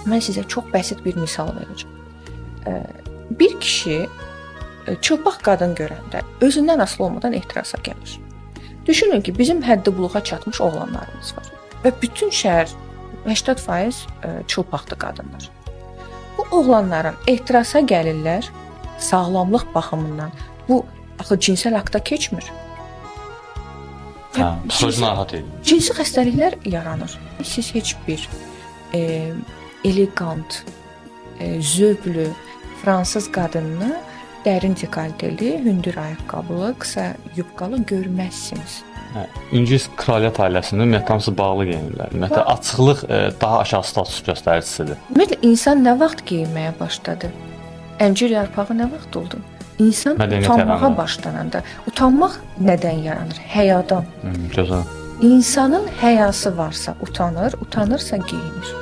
Mən sizə çox bəsit bir misal verəcəm. Bir kişi çılpaq qadın görəndə özündən asılı olmadan ehtirasa gəlir. Düşünün ki, bizim həddi buluğa çatmış oğlanlarımız var və bütün şəhər 80% çılpaqdır qadınlar. Bu oğlanların ehtirasa gəlirlər sağlamlıq baxımından. Bu axı cinsəl akta keçmir. Hə, psixoloji narahat edir. Cinsi xəstəliklər yaranır. Siz heç bir elegant, zövqlü fransız qadınını dərin dekolteli, hündür ayaqqabılı, qısa yubkalı görməzsiniz. Hə, İngilis kraliyyət ailəsində ümumiyyətlə hamısı bağlı geyinirlər. Ümumiyyətlə açıqlıq daha aşağı status göstəricisidir. Ümumiyyətlə insan nə vaxt geyinməyə başladı? Əncir yarpağı nə vaxt oldu? İnsan Mədəniyyət utanmağa yarandı. başlananda. Utanmaq nədən yaranır? Həyadan. Gözəl. İnsanın həyası varsa utanır, utanırsa geyinir.